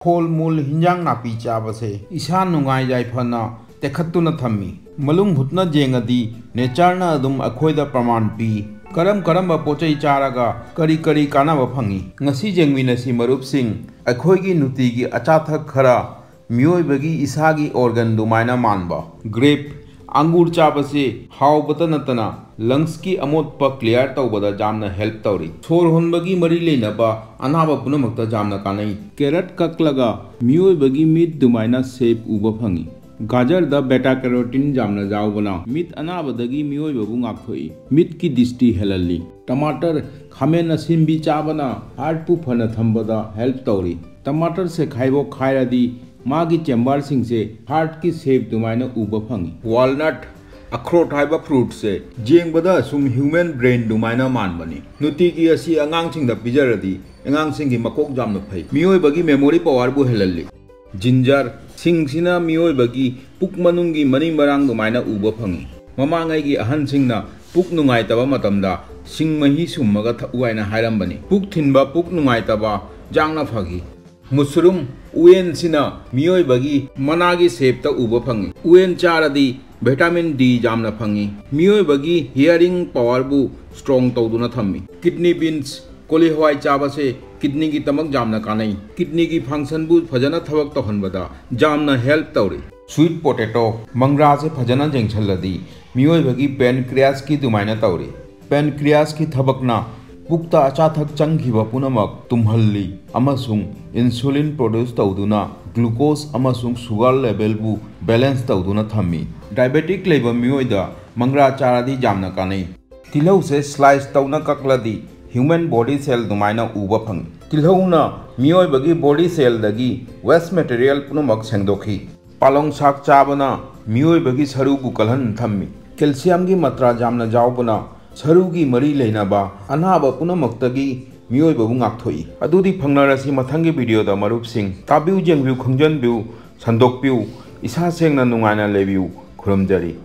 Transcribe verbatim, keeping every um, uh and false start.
Phone ꯃꯨꯜ ꯍꯤꯟꯖꯥꯡ ꯅꯥꯄꯤ ꯆꯥꯕꯁꯦ ꯏꯁꯥ ꯅꯨꯡꯉꯥꯏ ꯌꯥꯏꯐꯅ ꯇꯦꯛꯈꯠꯇꯨꯅ ꯊꯝꯃꯤ꯫ ꯃꯂꯨꯡ ꯍꯨꯠꯅ ꯌꯦꯡꯉꯗꯤ ꯅꯦꯆꯔꯅ ꯑꯗꯨꯝ ꯑꯩꯈꯣꯏꯗ ꯄ꯭ꯔꯃꯥꯟ ꯄꯤ꯫ ꯀꯔꯝ ꯀꯔꯝꯕ ꯄꯣꯠ ꯆꯩ ꯆꯥꯔꯒ ꯀꯔꯤ ꯀꯔꯤ ꯀꯥꯟꯅꯕ ꯐꯪꯉꯤ? ꯉꯁꯤ ꯌꯦꯡꯃꯤꯟꯅꯁꯤ ꯃꯔꯨꯞꯁꯤꯡ, ꯑꯩꯈꯣꯏꯒꯤ ꯅꯨꯡꯇꯤꯒꯤ ꯑꯆꯥꯊꯛ ꯈꯔ ꯃꯤꯑꯣꯏꯕꯒꯤ ꯏꯁꯥꯒꯤ ꯑꯣꯔꯒꯟ ꯑꯗꯨꯃꯥꯏꯅ ꯃꯥꯟꯕ꯫ ꯒ꯭ꯔꯦꯞ, ꯑꯪꯒꯨꯔ ꯆꯥꯕꯁꯤ ꯍꯥꯎꯕꯇ ꯅꯠꯇꯅ ꯂꯪꯁꯀꯤ ꯑꯃꯣꯠꯄ ꯀ꯭ꯂꯤꯌꯥꯔ ꯇꯧꯕꯗ ꯌꯥꯝꯅ ꯍꯦꯜꯞ ꯇꯧꯔꯤ꯫ ꯁꯣꯔ ꯍꯣꯟꯕꯒꯤ ꯃꯔꯤ ꯂꯩꯅꯕ ꯑꯅꯥꯕ ꯄꯨꯝꯅꯃꯛꯇ ꯌꯥꯝꯅ ꯀꯥꯟꯅꯩ꯫ ꯀꯦꯔꯠ ꯀꯛꯂꯒ ꯃꯤꯑꯣꯏꯕꯒꯤ ꯃꯤꯠ ꯑꯗꯨꯃꯥꯏꯅ ꯁꯦꯞ ꯎꯕ ꯐꯪꯉꯤ꯫ ꯒꯥꯖꯔꯗ ꯕꯦꯇꯥ ꯀꯦꯔꯣꯇꯤꯟ ꯌꯥꯝꯅ ꯌꯥꯎꯕꯅ ꯃꯤꯠ ꯑꯅꯥꯕꯗꯒꯤ ꯃꯤꯑꯣꯏꯕꯕꯨ ꯉꯥꯛꯊꯣꯛꯏ꯫ ꯃꯤꯠꯀꯤ ꯗꯤꯁꯇꯤ ꯍꯦꯜꯍꯜꯂꯤ꯫ ꯇꯃꯥꯇꯔ, ꯈꯥꯃꯦꯟ ꯑꯁꯤꯟꯕꯤ ꯆꯥꯕꯅ ꯍꯥꯔꯠꯄꯨ ꯐꯅ ꯊꯝꯕꯗ ꯍꯦꯜꯞ ꯇꯧꯔꯤ꯫ ꯇꯃꯥꯇꯔ ꯁꯦꯈꯥꯏꯕꯣꯛ ꯈꯥꯏꯔꯗꯤ ꯃꯥꯒꯤ ꯆꯦꯝꯕꯔꯁꯤꯡꯁꯦ ꯍꯥꯔꯠꯀꯤ ꯁꯦꯞ ꯑꯗꯨꯃꯥꯏꯅ ꯎꯕ ꯐꯪꯉꯤ꯫ ꯋꯥꯜꯅꯠ, ꯑꯈ꯭ꯔꯣꯠ ꯍꯥꯏꯕ ꯐ꯭ꯔꯨꯠꯁꯦ ꯌꯦꯡꯕꯗ ꯁꯨꯝ ꯍ꯭ꯌꯨꯃꯦꯟ ꯕ꯭ꯔꯦꯟ ꯑꯗꯨꯃꯥꯏꯅ ꯃꯥꯟꯕꯅꯤ꯫ ꯅꯨꯡꯇꯤꯒꯤ ꯑꯁꯤ ꯑꯉꯥꯡꯁꯤꯡꯗ ꯄꯤꯖꯔꯗꯤ ꯑꯉꯥꯡꯁꯤꯡꯒꯤ ꯃꯀꯣꯛ ꯌꯥꯝꯅ ꯐꯩ꯫ ꯃꯤꯑꯣꯏꯕꯒꯤ ꯃꯦꯃꯣꯔꯤ ꯄꯋꯥꯔꯕꯨ ꯍꯦꯜꯍꯜꯂꯤ꯫ ꯖꯤꯟꯖꯔ, ꯁꯤꯡꯁꯤꯅ ꯃꯤꯑꯣꯏꯕꯒꯤ ꯄꯨꯛ ꯃꯅꯨꯡꯒꯤ ꯃꯔꯤ ꯃꯔꯥꯡ ꯑꯗꯨꯃꯥꯏꯅ ꯎꯕ ꯐꯪꯉꯤ꯫ ꯃꯃꯥꯡꯉꯩꯒꯤ ꯑꯍꯟꯁꯤꯡꯅ ꯄꯨꯛ ꯅꯨꯡꯉꯥꯏꯇꯕ ꯃꯇꯝꯗ ꯁꯤꯡ ꯃꯍꯤ ꯁꯨꯝꯃꯒ ꯊꯛꯎ ꯍꯥꯏꯅ ꯍꯥꯏꯔꯝꯕꯅꯤ꯫ ꯄꯨꯛ ꯊꯤꯟꯕ, ꯄꯨꯛ ꯅꯨꯡꯉꯥꯏꯇꯕ ꯌꯥꯡꯅ ꯐꯈꯤ꯫ ꯃꯨꯁꯔꯨꯝ, ꯎꯌꯦꯟꯁꯤꯅ ꯃꯤꯑꯣꯏꯕꯒꯤ ꯃꯅꯥꯒꯤ ꯁꯦꯞꯇ ꯎꯕ ꯐꯪꯉꯤ꯫ ꯎꯌꯦꯟ ꯆꯥꯔꯗꯤ ꯚꯤꯇꯥꯃꯤꯟ ꯗꯤ ꯌꯥꯝꯅ ꯐꯪꯉꯤ꯫ ꯃꯤꯑꯣꯏꯕꯒꯤ ꯍꯤꯌꯔꯤꯡ ꯄꯋꯥꯔꯕꯨ ꯁ꯭ꯇ꯭ꯔꯣꯡ ꯇꯧꯗꯨꯅ ꯊꯝꯃꯤ꯫ ꯀꯤꯗꯅꯤ ꯕꯤꯟꯁ, ꯀꯣꯂꯤ ꯍꯋꯥꯏ ꯆꯥꯕꯁꯦ ꯀꯤꯗꯅꯤꯒꯤꯗꯃꯛ ꯌꯥꯝꯅ ꯀꯥꯟꯅꯩ꯫ ꯀꯤꯗꯅꯤꯒꯤ ꯐꯪꯁꯟꯕꯨ ꯐꯖꯅ ꯊꯕꯛ ꯇꯧꯍꯟꯕꯗ ꯌꯥꯝꯅ ꯍꯦꯜꯞ ꯇꯧꯔꯤ꯫ ꯁ꯭ꯋꯤꯠ ꯄꯣꯇꯦꯇꯣ, ꯃꯪꯒ꯭ꯔꯥꯁꯦ ꯐꯖꯅ ꯌꯦꯡꯁꯜꯂꯗꯤ ꯃꯤꯑꯣꯏꯕꯒꯤ ꯄꯦꯟꯀ꯭ꯔꯤꯌꯥꯁꯀꯤ ꯑꯗꯨꯃꯥꯏꯅ ꯇꯧꯔꯤ꯫ ꯄꯦꯟꯀ꯭ꯔꯤꯌꯥꯁꯀꯤ ꯊꯕꯛꯅ ꯄꯨꯛꯇ ꯑꯆꯥꯊꯛ ꯆꯪꯈꯤꯕ ꯄꯨꯝꯅꯃꯛ ꯇꯨꯝꯍꯜꯂꯤ ꯑꯃꯁꯨꯡ ꯏꯟꯁꯨꯂꯤꯟ ꯄ꯭ꯔꯣꯗ꯭ꯌꯨꯁ ꯇꯧꯗꯨꯅ ꯒ꯭ꯂꯨꯀꯣꯁ ꯑꯃꯁꯨꯡ ꯁꯨꯒꯔ ꯂꯦꯚꯦꯜꯕꯨ ꯕꯦꯂꯦꯟꯁ ꯇꯧꯗꯨꯅ ꯊꯝꯃꯤ꯫ ꯗꯥꯏꯕꯦꯇꯤꯛ ꯂꯩꯕ ꯃꯤꯑꯣꯏꯗ ꯃꯪꯒ꯭ꯔꯥ ꯆꯥꯔꯗꯤ ꯌꯥꯝꯅ ꯀꯥꯟꯅꯩ꯫ ꯇꯤꯜꯍꯧꯁꯦ ꯁ꯭ꯂꯥꯏꯁ ꯇꯧꯅ ꯀꯛꯂꯗꯤ ꯍ꯭ꯌꯨꯃꯦꯟ ꯕꯣꯗꯤ ꯁꯦꯜ ꯑꯗꯨꯃꯥꯏꯅ ꯎꯕ ꯐꯪꯉꯤ꯫ ꯇꯤꯜꯍꯧꯅ ꯃꯤꯑꯣꯏꯕꯒꯤ ꯕꯣꯗꯤ ꯁꯦꯜꯗꯒꯤ ꯋꯦꯁ ꯃꯦꯇꯔꯤꯌꯦꯜ ꯄꯨꯝꯅꯃꯛ ꯁꯦꯡꯗꯣꯛꯈꯤ꯫ ꯄꯥꯂꯣꯡ ꯁꯥꯛ ꯆꯥꯕꯅ ꯃꯤꯑꯣꯏꯕꯒꯤ ꯁꯔꯨ ꯒꯨꯀꯜꯍꯟ ꯊꯝꯃꯤ꯫ ꯀꯦꯜꯁꯤꯌꯝꯒꯤ ꯃꯇ꯭ꯔꯥ ꯌꯥꯝꯅ ꯌꯥꯎꯕꯅ ꯁꯔꯨꯒꯤ ꯃꯔꯤ ꯂꯩꯅꯕ ꯑꯅꯥꯕ ꯄꯨꯝꯅꯃꯛꯇꯒꯤ ꯃꯤꯑꯣꯏꯕꯕꯨ ꯉꯥꯛꯊꯣꯛꯏ꯫ ꯑꯗꯨꯗꯤ ꯐꯪꯅꯔꯁꯤ ꯃꯊꯪꯒꯤ ꯚꯤꯗꯤꯑꯣꯗ ꯃꯔꯨꯞꯁꯤꯡ꯫ ꯇꯥꯕꯤꯌꯨ, ꯌꯦꯡꯕꯤꯌꯨ, ꯈꯪꯖꯟꯕꯤꯌꯨ, ꯁꯟꯗꯣꯛꯄꯤꯌꯨ꯫ ꯏꯁꯥ ꯁꯦꯡꯅ ꯅꯨꯡꯉꯥꯏꯅ ꯂꯩꯕꯤꯌꯨ꯫ ꯈꯨꯔꯨꯝꯖꯔꯤ꯫